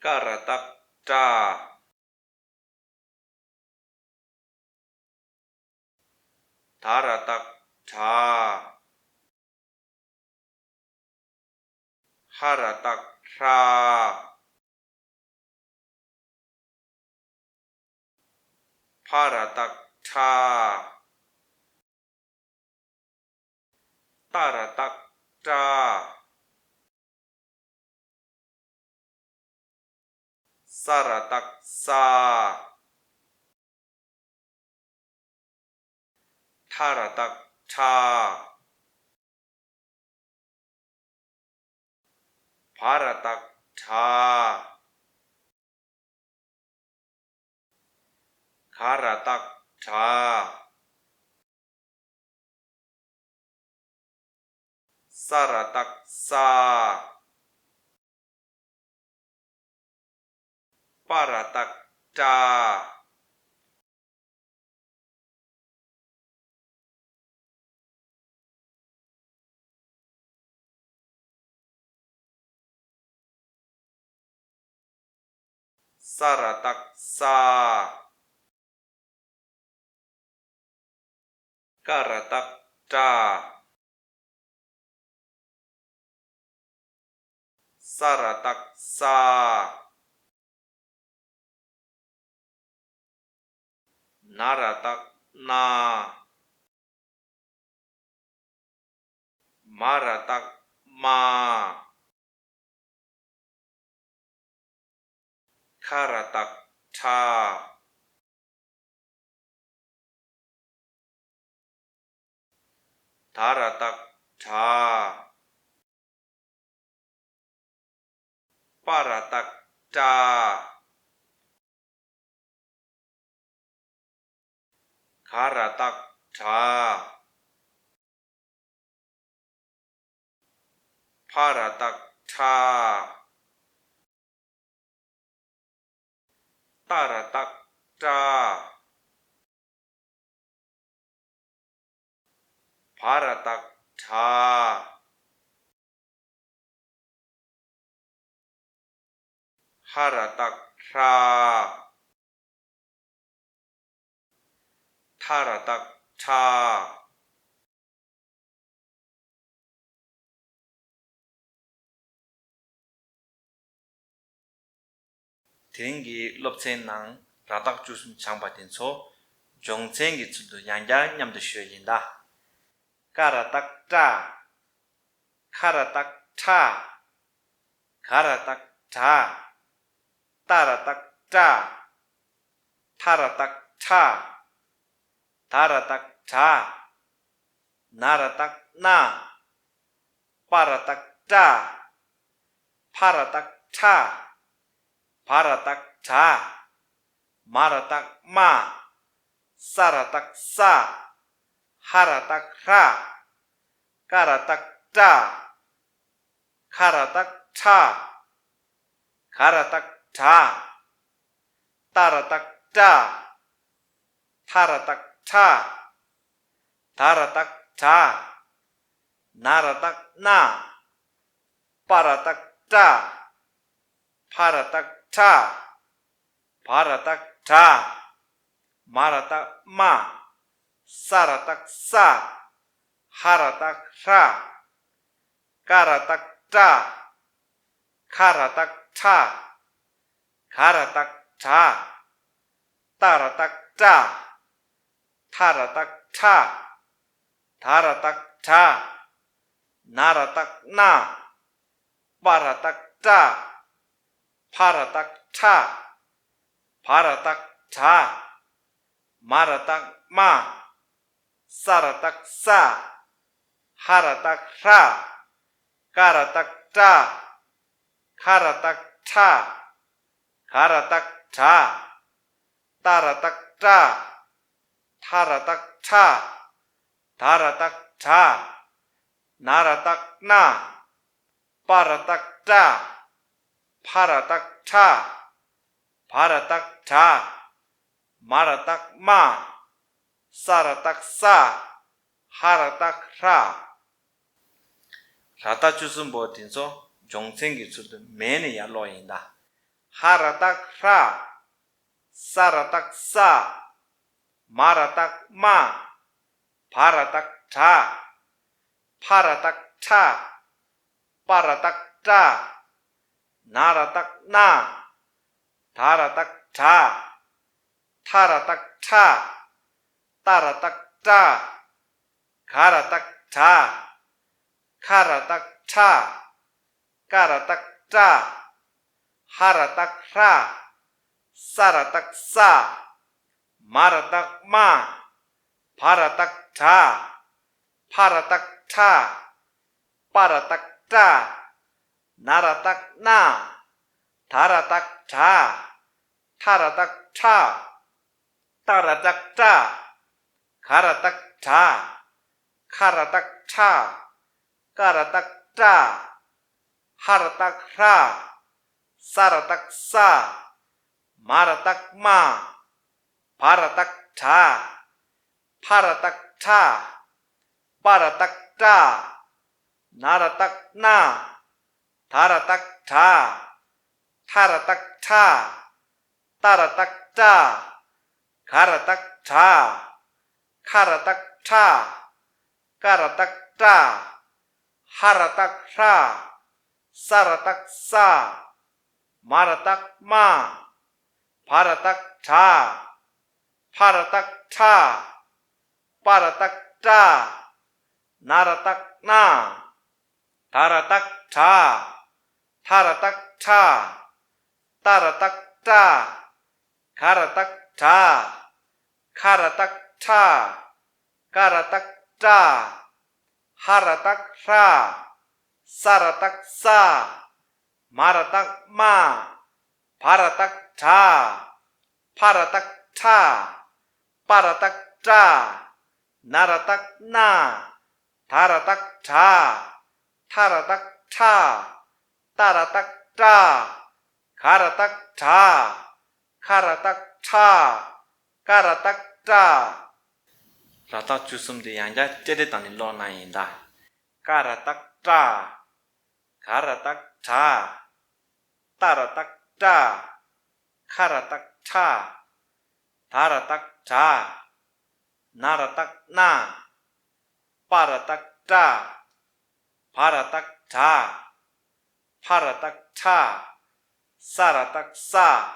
ཀ་ར་བཏགས་ཀྲ། ད་ར་བཏགས་དྲ། ཧ་ར་བཏགས་ཧྲ། ཕ་ར་བཏགས་ཕྲ། ཏ་ར་བཏགས་ཏྲ། ས་ར་བཏགས་སྲ། ཐ་ར་བཏགས་ཐྲ། བ་ར་བཏགས་བྲ། ག་ར་བཏགས་གྲ། ས་ར་བཏགས་སྲ། པ་ར་བཏགས་པྲ། ས་ར་བཏགས་སྲ། ཀ་ར་བཏགས་ཀྲ། ས་ར་བཏགས་སྲ། ན་ར་བཏགས་ནྲ། མ་ར་བཏགས་མྲ། ཁ་ར་བཏགས་ཁྲ། ད་ར་བཏགས་དྲ། པ་ར་བཏགས་པྲ། ག་ར་བཏགས་གྲ། ཕ་ར་བཏགས་ཕྲ། ཏ་ར་བཏགས་ཏྲ། བ་ར་བཏགས་བྲ། ཧ་ར་བཏགས་ཧྲ། ཐ་ར་བཏགས་ཐྲ། དེ་རིང་གི་སློབ་ཚན་ནང་ར་བཏགས་བཅུ་གསུམ་སྦྱངས་པ་དེ་ཚོ་ སྦྱོང་ཚན་གྱི་ཚུལ་དུ་ཡང་བསྐྱར་མཉམ་དུ་ཞུ་ཡིན་ད། ཀ་ར་བཏགས་ཀྲ། ཁ་ར་བཏགས་ཁྲ། ག་ར་བཏགས་གྲ། ཏ་ར་བཏགས་ཏྲ། ཐ་ར་བཏགས་ཐྲ། ད་ར་བཏགས་དྲ། ན་ར་བཏགས་ནྲ། པ་ར་བཏགས་པྲ། ཕ་ར་བཏགས་ཕྲ། བ་ར་བཏགས་བྲ། མ་ར་བཏགས་མྲ། ས་ར་བཏགས་སྲ། ཧ་ར་བཏགས་ཧྲ། ཀ་ར་བཏགས་ཀྲ། ཁ་ར་བཏགས་ཁྲ། ག་ར་བཏགས་གྲ། ཏ་ར་བཏགས་ཏྲ། ཐ་ར་བཏགས་ཐྲ། ད་ར་བཏགས་དྲ། ན་ར་བཏགས་ནྲ། པ་ར་བཏགས་པྲ། ཕ་ར་བཏགས་ཕྲ། བ་ར་བཏགས་བྲ། མ་ར་བཏགས་མྲ། ས་ར་བཏགས་སྲ། ཧ་ར་བཏགས་ཧྲ། ཀ་ར་བཏགས་ཀྲ། ཁ་ར་བཏགས་ཁྲ། ག་ར་བཏགས་གྲ། ཏ་ར་བཏགས་ཏྲ། ཐ་ར་བཏགས་ཐྲ། ད་ར་བཏགས་དྲ། ན་ར་བཏགས་ནྲ། པ་ར་བཏགས་པྲ། ཕ་ར་བཏགས་ཕྲ། བ་ར་བཏགས་བྲ། མ་ར་བཏགས་མྲ། ས་ར་བཏགས་སྲ། ཧ་ར་བཏགས་ཧྲ། ཀ་ར་བཏགས་ཀྲ། ཁ་ར་བཏགས་ཁྲ། ག་ར་བཏགས་གྲ། ཏ་ར་བཏགས་ཏྲ། ཐ་ར་བཏགས་ཐྲ། ད་ར་བཏགས་དྲ། ན་ར་བཏགས་ནྲ། པ་ར་བཏགས་པྲ། ཕ་ར་བཏགས་ཕྲ། བ་ར་བཏགས་བྲ། མ་ར་བཏགས་མྲ། ས་ར་བཏགས་སྲ། ཧ་ར་བཏགས་ཧྲ། ར་བཏགས་བཅུ་གསུམ་པོ་དེ་ཚོ་སྦྱོང་ཚན་གྱི་ཚུལ་དུ་མེ་ནས་ཡར་ཀློག་ཡིན་ད། ཧ་ར་བཏགས་ཧྲ། ས་ར་བཏགས་སྲ། མ་ར་བཏགས་མྲ། བ་ར་བཏགས་བྲ། ཕ་ར་བཏགས་ཕྲ། པ་ར་བཏགས་པྲ། ན་ར་བཏགས་ནྲ། ད་ར་བཏགས་དྲ། ཐ་ར་བཏགས་ཐྲ། ཏ་ར་བཏགས་ཏྲ། ག་ར་བཏགས་གྲ། ཁ་ར་བཏགས་ཁྲ། ཀ་ར་བཏགས་ཀྲ། ཧ་ར་བཏགས་ཧྲ། ས་ར་བཏགས་སྲ། མ་ར་བཏགས་མྲ། བ་ར་བཏགས་བྲ། ཕ་ར་བཏགས་ཕྲ། པ་ར་བཏགས་པྲ། ན་ར་བཏགས་ནྲ། ད་ར་བཏགས་དྲ། ཐ་ར་བཏགས་ཐྲ། ཏ་ར་བཏགས་ཏྲ། ག་ར་བཏགས་གྲ། ཁ་ར་བཏགས་ཁྲ། ཀ་ར་བཏགས་ཀྲ། ཧ་ར་བཏགས་ཧྲ། ས་ར་བཏགས་སྲ། མ་ར་བཏགས་མྲ། བ་ར་བཏགས་བྲ། ཕ་ར་བཏགས་ཕྲ། པ་ར་བཏགས་པྲ། ན་ར་བཏགས་ནྲ། ད་ར་བཏགས་དྲ། ཐ་ར་བཏགས་ཐྲ། ཏ་ར་བཏགས་ཏྲ། ག་ར་བཏགས་གྲ། ཁ་ར་བཏགས་ཁྲ། ཀ་ར་བཏགས་ཀྲ། ཧ་ར་བཏགས་ཧྲ། ས་ར་བཏགས་སྲ། མ་ར་བཏགས་མྲ། བ་ར་བཏགས་བྲ། ཕ་ར་བཏགས་ཕྲ། པ་ར་བཏགས་པྲ། ན་ར་བཏགས་ནྲ། ད་ར་བཏགས་དྲ། ཐ་ར་བཏགས་ཐྲ། ཏ་ར་བཏགས་ཏྲ། ག་ར་བཏགས་གྲ། ཁ་ར་བཏགས་ཁྲ། ཀ་ར་བཏགས་ཀྲ། ཧ་ར་བཏགས་ཧྲ། ས་ར་བཏགས་སྲ། མ་ར་བཏགས་མྲ། བ་ར་བཏགས་བྲ། ཕ་ར་བཏགས་ཕྲ། པ་ར་བཏགས་པྲ། ན་ར་བཏགས་ནྲ། ད་ར་བཏགས་དྲ། ཐ་ར་བཏགས་ཐྲ། ཏ་ར་བཏགས་ཏྲ། ག་ར་བཏགས་གྲ། ཁ་ར་བཏགས་ཁྲ། ཀ་ར་བཏགས་ཀྲ། ར་བཏགས་བཅུ་གསུམ་དེ་ཡང་བསྐྱར་ཏེ་རེ་དང་ནི་ཀློག་གནང་ཡིན་ད། ཀ་ར་བཏགས་ཀྲ། ག་ར་བཏགས་གྲ། ཏ་ར་བཏགས་ཏྲ། ཁ་ར་བཏགས་ཁྲ། ད་ར་བཏགས་དྲ། ན་ར་བཏགས་ནྲ། པ་ར་བཏགས་པྲ། བ་ར་བཏགས་བྲ། ཕ་ར་བཏགས་ཕྲ། ས་ར་བཏགས་སྲ།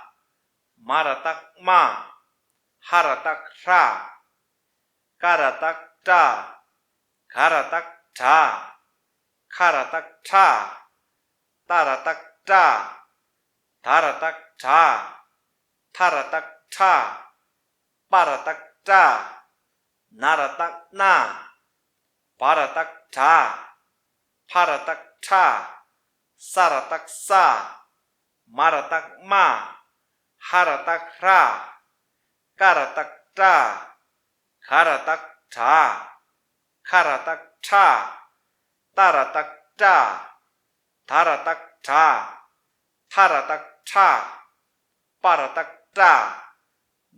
མ་ར་བཏགས་མྲ། ཧ་ར་བཏགས་ཧྲ། ཀ་ར་བཏགས་ཀྲ། ག་ར་བཏགས་གྲ། ཁ་ར་བཏགས་ཁྲ། ཏ་ར་བཏགས་ཏྲ། ད་ར་བཏགས་དྲ། ཐ་ར་བཏགས་ཐྲ། པ་ར་བཏགས་པྲ། ན་ར་བཏགས་ནྲ། བ་ར་བཏགས་བྲ། ཕ་ར་བཏགས་ཕྲ། ས་ར་བཏགས་སྲ། མ་ར་བཏགས་མྲ། ཧ་ར་བཏགས་ཧྲ། ཀ་ར་བཏགས་ཀྲ། ག་ར་བཏགས་གྲ། ཁ་ར་བཏགས་ཁྲ། ཏ་ར་བཏགས་ཏྲ། ད་ར་བཏགས་དྲ། ཐ་ར་བཏགས་ཐྲ། པ་ར་བཏགས་པྲ།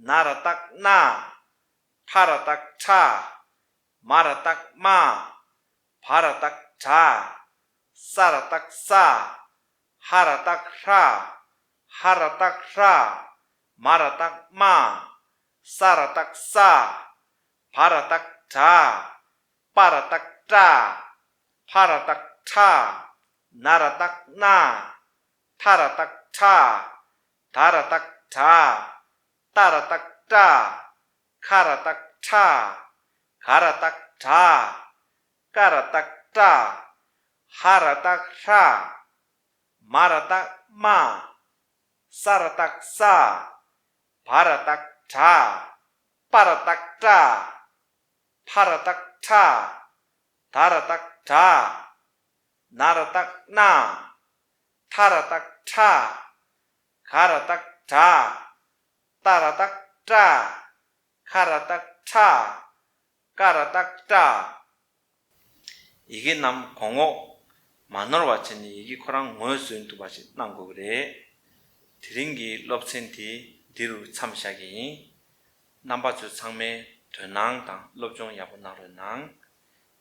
ན་ར་བཏགས་ནྲ། ཕ་ར་བཏགས་ཕྲ། མ་ར་བཏགས་མྲ། བ་ར་བཏགས་བྲ། ས་ར་བཏགས་སྲ། ཧ་ར་བཏགས་ཧྲ། ཧ་ར་བཏགས་ཧྲ། མ་ར་བཏགས་མྲ། ས་ར་བཏགས་སྲ། བ་ར་བཏགས་བྲ། པ་ར་བཏགས་པྲ། ཕ་ར་བཏགས་ཕྲ། ན་ར་བཏགས་ནྲ། ཐ་ར་བཏགས་ཐྲ། ད་ར་བཏགས་དྲ། ཏ་ར་བཏགས་ཏྲ། ཁ་ར་བཏགས་ཁྲ། ག་ར་བཏགས་གྲ། ཀ་ར་བཏགས་ཀྲ། ཧ་ར་བཏགས་ཧྲ། མ་ར་བཏགས་མྲ། ས་ར་བཏགས་སྲ། བ་ར་བཏགས་བྲ། པ་ར་བཏགས་པྲ། ཕ་ར་བཏགས་ཕྲ། ད་ར་བཏགས་དྲ། ན་ར་བཏགས་ནྲ། ཐ་ར་བཏགས་ཐྲ། ག་ར་བཏགས་གྲ། ཏ་ར་བཏགས་ཏྲ། ཁ་ར་བཏགས་ཁྲ། ཀ་ར་བཏགས་ཀྲ། ཡི་གེ་རྣམས་གོང་འོག་མ་ནོར་བ་བྱས་ནས་ཡི་གེ་ཁོ་རང་ངོས་བཟུང་ཐུབ་པ་ཞིག་གནང་དགོས་ཀྱི་རེད། དེ་རིང་གི་སློབ་ཚན་དེ་འདི་རུ་མཚམས་བཞག་གི་ཡིན། རྣམ་པ་ཚོས་ཚང་མས་དོ་སྣང་དང་སློབ་སྦྱོང་ཡག་པོ་གནང་རོགས་གནང་།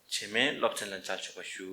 རྗེས་མའི་སློབ་ཚན་ལ་མཇལ་ཆོག་པ་ཞུ།